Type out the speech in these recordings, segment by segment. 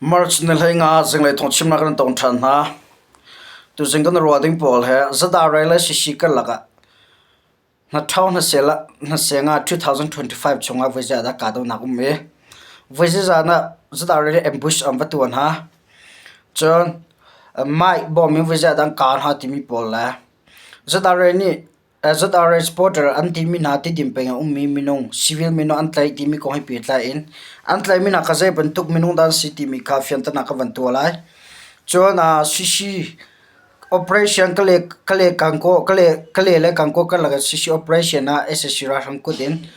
March ni 15 zinglei thawngchimnak kan tong ṭhan hna. Tuzing kan ruah ding pawl he zadarei le sisi karlak ah hnaṭho hnaseng ah 2025 chungah voi zeidah kahdohnak um i voi zeizat ah zadarei le ambush an va tuah hna. Cun mike bom in voi zeidah an kah hna timi pawl le zadarei nih ZRA supporter an timi hna Tidim peng ah ummi minung, civil minung an tlaih timi kong he pehtlai in an tlaihmi hna kha zei bantuk minung dah an si timi kha fianternak ka van tuah lai. Cun CC operation Kale Kale Kangkaw Kale Kale le Kangkaw karlak ah CC operation ah sac ralhrang kut in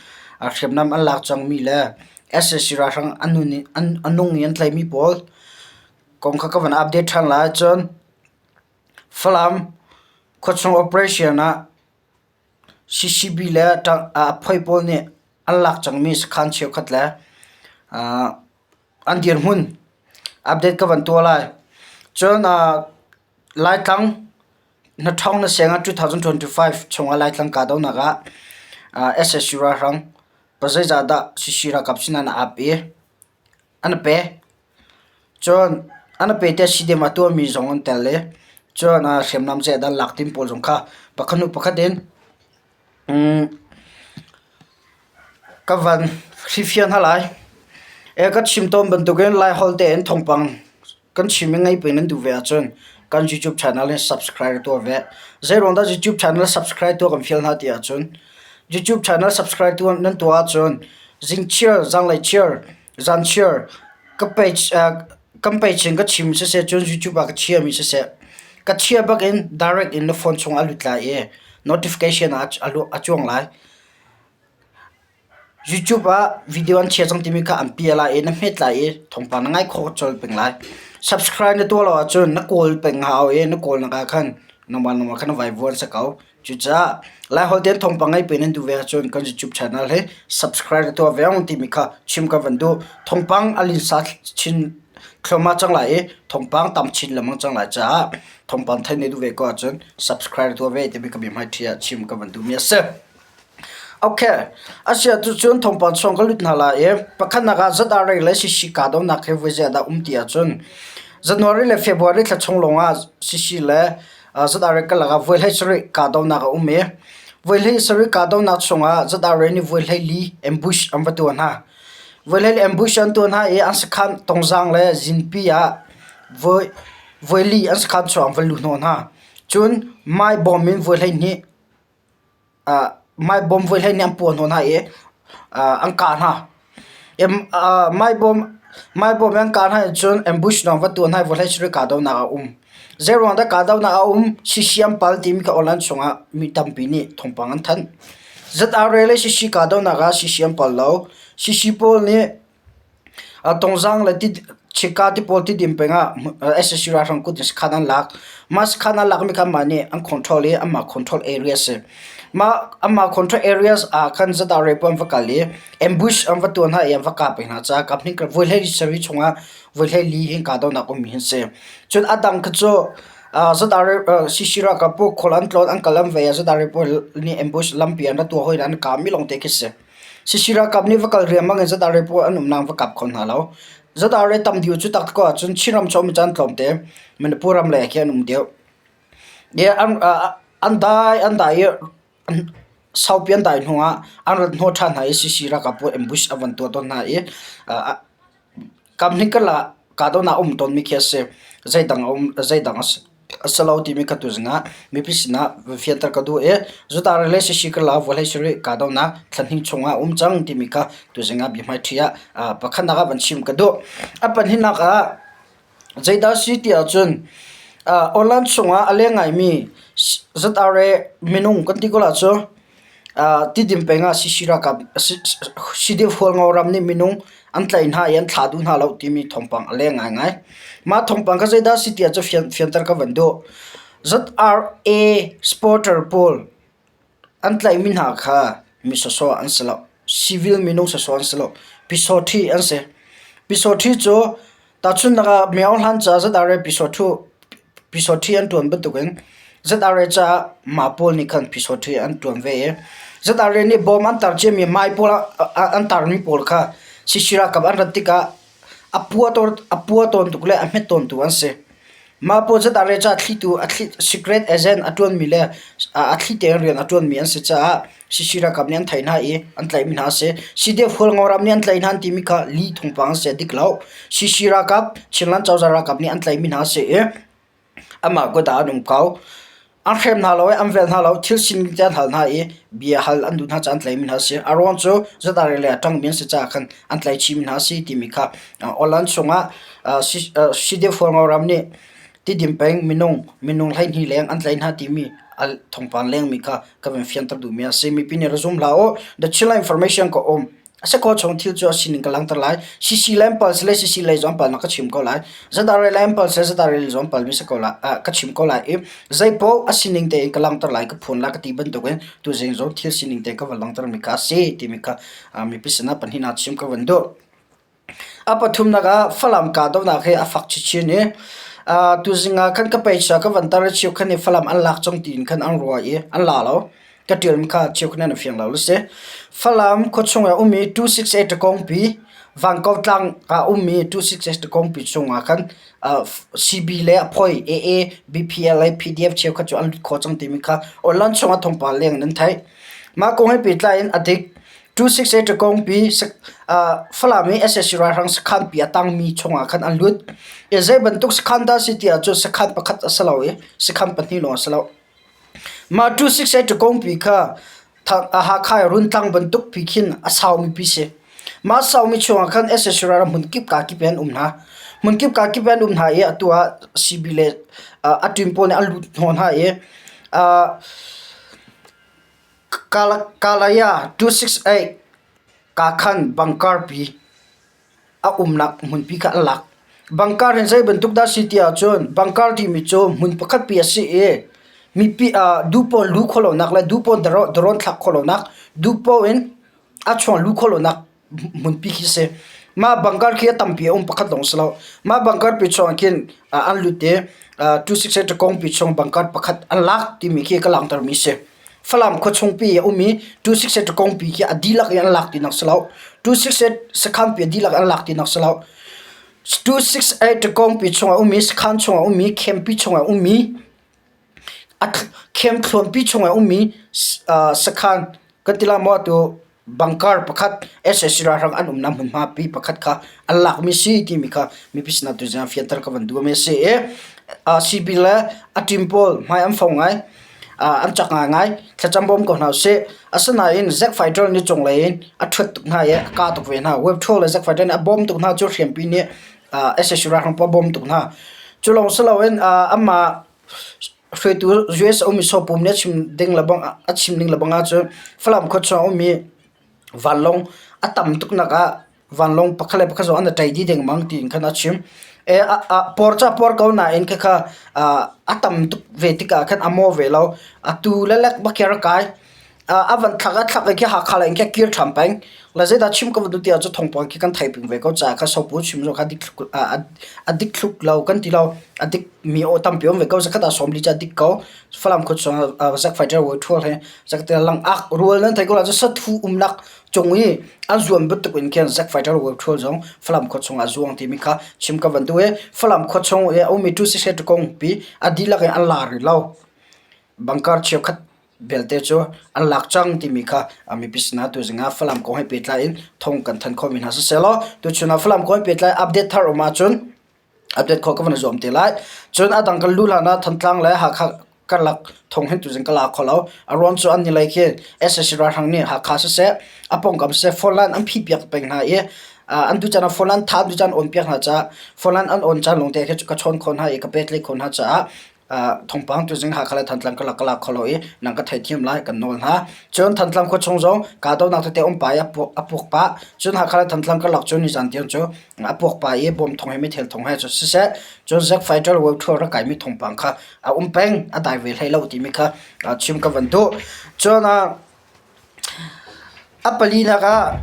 hriamnam an lak cangmi le sac ralhrang a nun in a nung in an tlaihmi pawl kong kha ka van update ṭhan lai. Cun Falam khuachung operation ah CCB le a phoi pawl nih an lak cangmi sakhan cheukhat le an dirhmun update ka van tuah lai. Cun Laitlang hnaṭhawng na seng ah 2025 chungah Laitlang kahdohnak ah sac ralhrang pazeizah dah CC ralkap sinah na ap i an i pe. Cun an i pe tiah CDM a tuahmi zong an tel i cun hriamnam zeidah an lak timi pawl zong kha pakhat hnu pakhat in ka van hrilhfiah hna lai. Ka chim tawn bantukin Laiholh tein thawngpang kan chim i ngaih peng nan duh ve ahcun kan YouTube channel hi subscribe tuah ve. Zeiruang dah YouTube channel subscribe tuah kan fial hna ti ahcun YouTube channel subscribe tuah nan tuah ahcun zingchiar, zanglei chiar, zanchiar ka page kan page in ka chim siseh cun YouTube ah ka chiami siseh ka chia bak in direct in na phone chungah a lut lai i notification ah a cuang lai. YouTube ah video an chia cang timi kha an piah lai i na hmet lai i thawngpang na ngai khawh colh peng lai. Subscribe na tuah lo ahcun na kawl peng hau i na kawlnak ah khan nangmah nangmah khan na vaivuan si ko. Cucaah Laiholh tein thawngpang ngei pe nan duh ve ahcun kan YouTube channel hi subscribe na tuah ve ang timi kha chim ka van duh. Thawngpang a linsa chin thluahmah cang lai i thawngpang tam chin lengmang cang lai caah thawngpang theih na duh ve ko ahcun subscribe na tuah ve timi ka biahmaiṭhi ah chim ka van duhmi a si. Okay, asiah tucun thawngpang chung ka lut hna lai i pakhatnak ah ZRA le CC kahdohnak hi voi zeiah dah um ti ahcun January le February thla chung lawngah CC le ZRA karlak ah voi 17 kahdohnak a um i voi 17 kahdohnak chungah ZRA nih voi 14 ambush an va tuah hna. Voi 14 ambush an tuah hna i an sakhan Tongzang le Zinpi ah voi voi li an sakhan chung an va luh hnawh hna. Cun Mai bawm in voi 12 Maibawm voi hlei nih an puah hnawh hna i an kah hna. Maibawm maibawm an kah hna ahcun ambush lawng va tuah hna i voi hlei sarih kahdohnak a um. Zeiruang dah kahdohnak a um? CC an pal timi kha online chungah mi tampi nih thawngpang an thanh. ZRA le CC kahdohnak ah CC an pal lo. CC pawl nih Tongzang le Chika ti pawl Tidim peng ah sac ralhrang kut in sakhan an lak. Mah sakhan an lakmi kha anmah nih an control i anmah control area a si. Mah anmah control areas ah khan ZRA pawl an va kal i ambush an va tuah hna i an va kah peng hna caah kap hnih voi hlei sarih chungah voi hlei li hin kahdohnak ummi hi an si. Cun a dang kha cu ZRA CC ralkap pawl khual an tlawn an kal an vei ah ZRA pawl nih ambush lampi an ra tuah hoi an kahmi lawngte khi si. Sisi ralkap nih va kal riangmang in ZRA pawl an umnak va kap kho hna lo. ZRA tam deuh cu tak ko ahcun Chinram cu um caan tlawmte Manipur ram lei khi an um deuh. An, an dai an dai i saupi an dai hnu ah an rat hnawh ṭhan hna i CC ralkap pawl ambush an van tuah tawn hna i Kamhnih karlak kahdohnak a um tawnmi khi a si. Zeidang a um, zeidang a si. A si lo timi kha tuzing ah mipi sinah fianter ka duh i Judah le Sisi karlak vawlei sarih kahdohnak thla hnih chungah a um cang timi kha tuzing ah biahmaiṭhi ah pakhatnak ah van chim ka duh. A pahnihnak ah zeidah a si ti ahcun online chungah a leng ngaimi ZRA minung kan ti ko lai cu Tidim peng ah CC ralkap CDF Hualngo ram nih minung an tlaih hna i an thlah duh hna lo timi thawngpang a leng ngaingai. Mah thawngpang kha zeidah a si ti ahcun fianter ka van duh. ZRA supporter pawl an tlaihmi hna kha mi sawsawh an si lo. Civil minung sawsawh an si lo. Pyisawṭhi an si. Pyisawṭhi cu Tahchunhnak ah Myo Hlan caah ZRA pyisawṭhi an ṭuan bantukin ZRA caah mah pawl nih khan pyisawṭhi an ṭuan ve i ZRA nih bawm an tar ciami mai pawl an tarmi pawl kha CC ralkap an rat tikah A pua tawn tuk le a hmet tawn tu an si. Mah pawl ZRA ca thlitu a thli secret agent a ṭuanmi le a thli tein rian a ṭuanmi an si caah CC ralkap nih an theih hna i an tlaihmi hna a si. CDF Hualngo ram nih an tlaih hna an timi kha li thawngpang an si a dik lo. CC ralkap, Chinland cozah ralkap nih an tlaihmi hna a si i amah kut ah an um ko. An hrem hna lo i an velh hna lo, thil sining te an hal hna i bia hal an duh hna caah an tlaihmi hna a si. A ruang cu ZRA lei a ṭangmi an si caah khan an tlaih chihmi hna a si timi kha Online chungah CDF Hualngo ram nih Tidim peng minung minung 12 leng an tlaih hna timi thawngpang lengmi kha ka van fianter duhmi a si. Mipi nih ra zum hlah u. The Chinland Information ka um. A si ko chung thil cu a sining ka langhter lai. CC le pal le CC lei zong pal na ka chim ko lai. ZRA le pal le ZRA lei zong pal mi si ko lai ka chim ko lai i zeipaoh a sining tein ka langhter lai ka phun lai ka ti bantukin tuzing zong thil sining tein ka van langhter mi kha a si timi kha mipi sinah pahnihnak chim ka van duh. A pathumnak ah Falam kahdohnak hi a fak chinchin i tuzing ah khan ka peisa ka van tar i cheukhat nih Falam an lak cang tiin khan an ruah i an la lo. Ka ṭialmi kha cheukhat nih an fiang lo si. Falam khuachung ah ummi 268 Takongpi, Vangkau tlang ah ummi 268 Takongpi chungah khan CB le a phoi AA, BPL le PDF cheukhat cu an lut kho cang timi kha online chungah thawngpang leng in an theih. Mah kong he pehtlai in a dik. 268 Takongpi Falam i sac ralhrang sakhan pi a tangmi chungah khan an lut. I zei bantuk sakhan dah si ti ahcun sakhan pakhat a si lo i sakhan pahnih lawng a si lo. Mah 268 Takongpi kha Hakha i Runtlang bantuk pi khin a saumi pi si. Mah saumi chungah khan sac ralhrang hmunkip kakip in an um hna. Hmunkip kakip in an um hna i atu ah CB le a team pawl nih an lut hnawh hna i Kalaya 268 kakhan bangkar pi a umnak hmunpi kha an lak. Bangkar hi zei bantuk dah si ti ahcun bangkar timi cu hmun pakhat pi a si i mipi duhpaoh lu khawh lonak le duhpaoh darawn thlak khawh lonak, duhpaoh in a chuang lu khawh lonak hmunpi khi a si. Mah bangkar khi a tampi a um pakhat lawng si lo. Mah bangkar pi chungah khin an lut i 268 kongpi chung bangkar pakhat an lak timi khi ka langhtermi a si. Falam khuachungpi a um i 268 kongpi khi a dihlak in an lak tinak si lo. 268 sakhan pi a dihlak an lak tinak si lo. 268 kongpi chungah um i sakhan chungah um i campi chungah um i a camp thluanpi chungah um i sakhan kan ti la maw atu Bangkar pakhat sac ralhrang an umnak hmunhma pi pakhat kha an lakmi si timi kha mipi sinah tuzing ah fianter ka van duhmi a si i CB le a team pawl hmai an fo ngai an cak ngaingai thlacam bawm ko hna usih. Asinain Zack Fighter nih cunglei in a ṭhuat tuk hna i a kah tuk ve hna. Web Troll le Zack Fighter nih a bawm tuk hna cu hriampi nih sac ralhrang pawl a bawm tuk hna. Cu lawng si loin amah Hruaitu US a ummi Sopum nih a chim ding le bang a chim ning le bang ahcun Falam khua chung a ummi vanlawng a tam tuknak ah vanlawng pakhat le pakhat zong an i ṭai dih dengmang tiin khan a chim. Por cu a por ko nain khakha a tam tuk ve tikah khan a maw ve lo. Atu le lek bak khi a rak kai. A van thlak a thlak i khi Hakha lei in khi a kir ṭhan peng. Le zeidah chim ka van duh ti ahcun thawngpang khi kan thei peng ve ko caah kha sopu chim zong kha a dik thluk lo kan ti lo. A dik mi aw tampi um ve ko. Zakhat ah 40 cu a dik ko. Falam khua chung ah Zack Fighter World Tour he zakhat langak rual nan thei ko la cu sathu umnak cung i an zuam bantuk in khin Zack Fighter World Tour zong Falam khua chung ah zuang timi kha chim ka van duh i Falam khua chung i a ummi tu si kong pi a dihlak in an lar rih lo. Bangkar cheukhat belte cu an lak cang timi kha mipi sinah tuzing ah Falam kong he pehtlai in thawng kan thanh khawhmi hna siseh tuchun ah Falam kong he pehtlai update thar um ahcun update khawh ka van i zuam te lai. Cun a dang kan luh hlan ah Thantlang le Hakha karlak thawng hin tuzing ka la kho lo. A ruang cu an ni lei khi sac ralhrang nih Hakha siseh a pawngkam siseh phone line an phih piak peng hna i an duh caan ah phone line tha an duh caan on piak hna caah phone line an on caan lawng te khi ka chawn khawh hna i ka pehtlaih khawh hna caah Thawngpang tuzing Hakha le Thantlang ka lak kho lo i nang ka theithiam lai kan nawl hna. Cun Thantlang khua chung zong kahdohnak tete um pah i a puak pah. Cun Hakha le Thantlang karlak cu nizan tiang cu a puak pah i bom thong he meithal thong he cu siseh cun Zack Fighter World Tour rak kaimi thawngpang kha a um peng a dai ve hlei lo timi kha chim ka van duh. Cun a palinak ah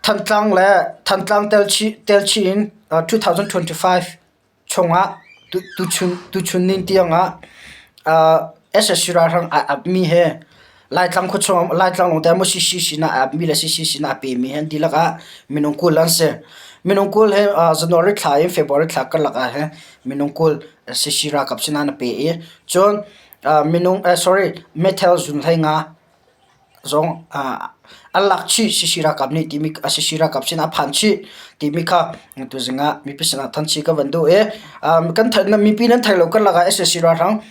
Thantlang le Thantlang telchih in 2025 chungah tuchun ning tiangah sac ralhrang ai apmi he. Laitlang khuachung Laitlang lawng te ah maw CC sinah aa apmi le CC sinah aa pemi hi an dihlak ah minung 20 an si. Minung 20 hi January thla in February thla karlak ah hin minung 20 CC ralkap sinah an pe i cun minung sorry meithal zun 15 zong an lak chih CC ralkap nih timi CC ralkap sinah a phan chih timi kha tuzing ah mipi sinah thanh chih ka van duh i kan theih mipi nan theih lo karlak ah sac ralhrang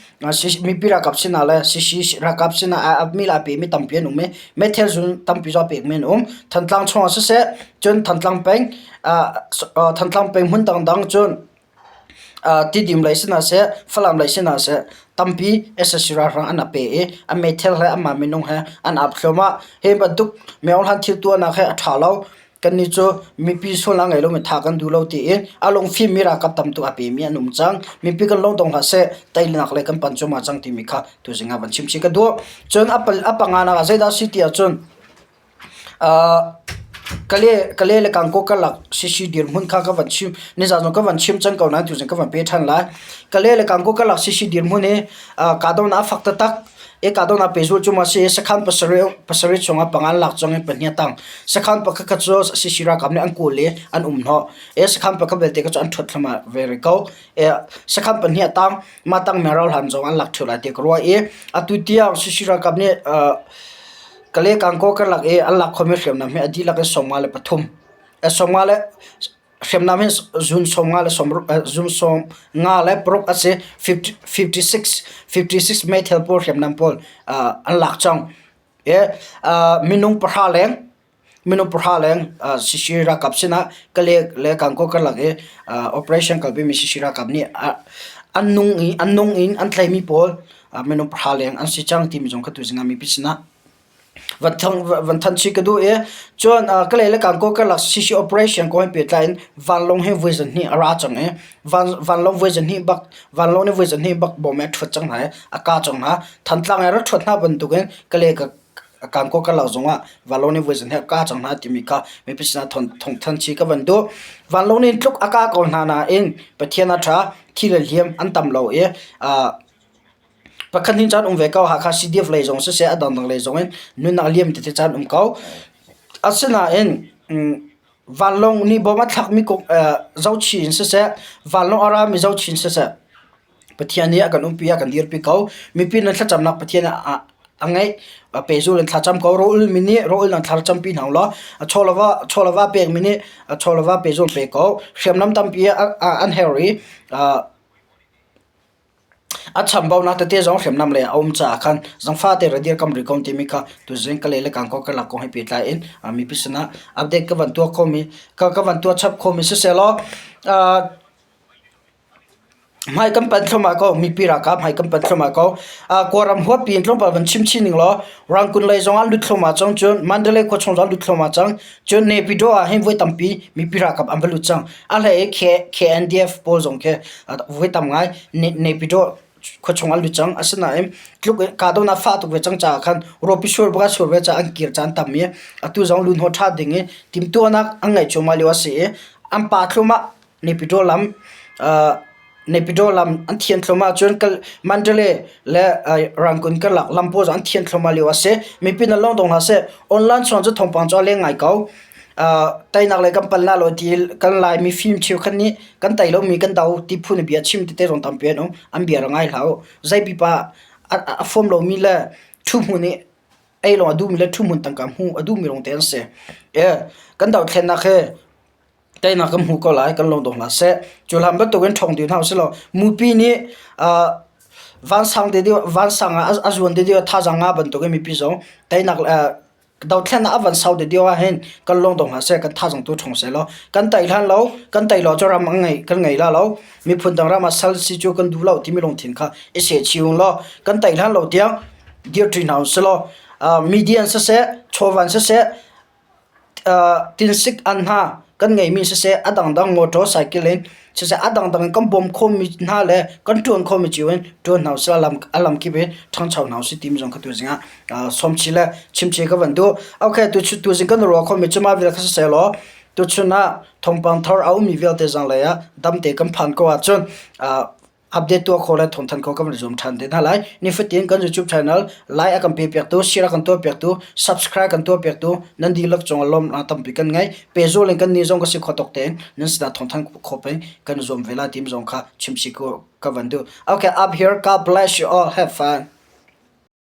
mipi ralkap sinah le CC ralkap sinah aa apmi le aa pemi tampi an um i meithal zun tampi zong a pekmi an um. Thantlang chungah siseh cun Thantlang peng Thantlang peng hmun dangdang cun Tidim lei sinah seh Falam lei sinah seh tampi sac ralhrang an pe i an meithal he anmah minung he an ap thluahmah. Hi bantuk myohlan thil tuahnak hi a ṭha lo. Kannih cu mipi sualnak ngei lomi tha kan duh lo tiin a lungfimmi ralkap tam tuk a pemi an um cang. Mipi kan lungdong hlah seh, teinak lei kan pan cuahmah cang timi kha tuzing ah van chim chih ka duh. Cun a panganak ah zeidah a si ti ahcun Kale Kale le Kangkaw karlak CC dirhmun kha ka van chim. Nizan zong ka van chim cang ko nain tuzing ka van pe ṭhan lai. Kale le Kangkaw karlak CC dirhmun hi kahdohnak a fak taktak. I kahdohnak pehzulh cu maw si sakhan pasarih chungah panga an lak cang i pahnih a tang. Sakhan pakhat kha cu CC ralkap nih an kawl i an um hnawh. I sakhan pakhat belte kha cu an ṭhuat thluahmah ve rih ko. I sakhan pahnih a tang. Mah tangmi ralhlan zong an lak ṭheo lai ti ka ruah i atu tiang CC ralkap nih Kale Kangkaw karlak i an lak khomi hriamnam hi a dihlak in 53. 50 le hriamnam hi zun 50 le zun 56 a si. 56 56 meithal pawl hriamnam pawl an lak cang. I minung pahra leng minung pahra leng CC ralkap sinah Kale le Kangkaw karlak i operation kalpimi CC ralkap nih an nung i an nung in an tlaimi pawl minung pahra leng an si cang timi zong kha tuzing ah mipi sinah van thanh chih ka duh i cun Kalay le Kangkaw karlak CC operation kong he pehtlai in vanlawng hi voi zahnih a ra cang i vanlawng voi zahnih bak vanlawng nih voi zahnih bak bom in a ṭhuat cang hna i a kah cang hna. Thantlang i a rak ṭhuat hna bantukin Kalay Kangkaw karlak zongah vanlawng nih voi zahnih a kah cang hna timi kha mipi sinah thawngthanh chih ka van duh. Vanlawng nih tluk a kah ko hna nain Pathian a ṭha, thi le hliam an tam lo i Pakhat hnih caan um ve ko. Hakha CDF lei zong siseh a dangdang lei zong in nunnak liam tete caan um ko. Asinain vanlawng nih bom a thlakmi zohchih in siseh, vanlawng a rami zohchih in siseh, Pathian nih a kan umpi, a kan dirpi ko. Mipi nan thlacamnak Pathian a ngeih. Pehzul in thlacam ko. Rawl mi nih rawl nan thla campi hna ulaw, chawlava chawlava pekmi nih chawlava pehzul pe ko. Hriamnam tampi an herh i A chambaunak tete zong hriamnam lei ah a um caah khan zangfah ra dirkamh rih ko timi kha tuzing ka le le kangkaw ka lak kong he pehtlai in mipi sinah update ka van tuah khomi ka van tuah chap khomi sisehlaw hmai kan panh thluahmah ko mipi ralkap hmai kan panh thluahmah ko. Kawlram huappi in tlawmpal van chim chin ning law Rangoon lei zong ah lut thluahmah cang cun Mandalay khua chung zong lut thluahmah cang cun Naypyidaw ah hin voi tampi mipi ralkap an va lut cang. A hlei i KNDF pawl zong khi voi tam ngai Naypyidaw khuachung an lut cang. Asinain tluk kahdohnak fah tuk ve cang caah khan rawpi sur bak sur ve caah an kir caan tam i atu zong lunhnawh ṭha ding i timhtuahnak an ngeih cuahmah lio a si i an pa thluahmah Naypyidaw lam Naypyidaw lam an thian thluahmah ahcun Mandalay le Rangoon karlak lam pawl zong an thian thluahmah lio a si. Mipi nan lawng dong hlah seh. Online chung cu thawngpang cu a leng ngai ko. Teinak lei kan pal na lo ti kan Lai mifim cheukhat nih kan tei lomi kan do ti phun in bia chim tete zong tampi an um. An bia ra ngai hlah u. Zei pipa a fuam lomi le ṭhu hmun i ei lawng a duhmi le ṭhu hmun tangka hmuh a duhmi lawngte an si. Kan dothlennak hi teinak kan hmu ko lai kan lung dong hlah seh. Cu hlan bantukin ṭhawng ti hna usih law mupi nih vansang te vansang ah a zuan te deuh thazaang ngah bantukin mipi zong teinak dothlennak a van sau te deuh ahhin kan lung dong hlah seh kan thazaang tu ṭhawng seh law kan tei hlan lo kan tei lo cu ram an ngei kan ngei la lo miphun dang ram ah sal si cu kan duh lo timi lungthin kha i sehchih ung law kan tei hlan lo tiang dirṭi hna usih law media siseh chawvan siseh Tinsik an hna kan ngeihmi siseh a dangdang motor cycle in siseh a dangdang in kan bawm khawhmi hna le kan ṭuan khawhmi cio in ṭuan hna usih a lamkip in ṭhangcho hna usih timi zong kha tuzing ah sawmchih le chimchih ka van duh. Okay, tuzing kan ruah khawhmi cu mah vial kha siseh law tuchun ah thawngpang thar a ummi vialte zanglei ah damte kan phan ko ahcun. Update tuah khawh le thawngthanh khawh kan van i zuam ṭhan te hna lai. Nifatin kan YouTube channel like a kan pe piaktu, share a kan tuah piaktu, subscribe kan tuah piaktu nan dihlak cungah lawmhnak tampi kan ngei. Pehzul in kan nih zong ka si khawh tawk tein nan sinah thawngthanh khawh peng kan i zuam ve lai timi zong kha chim chih ka van duh. Okay, up here, God bless you all. Have fun.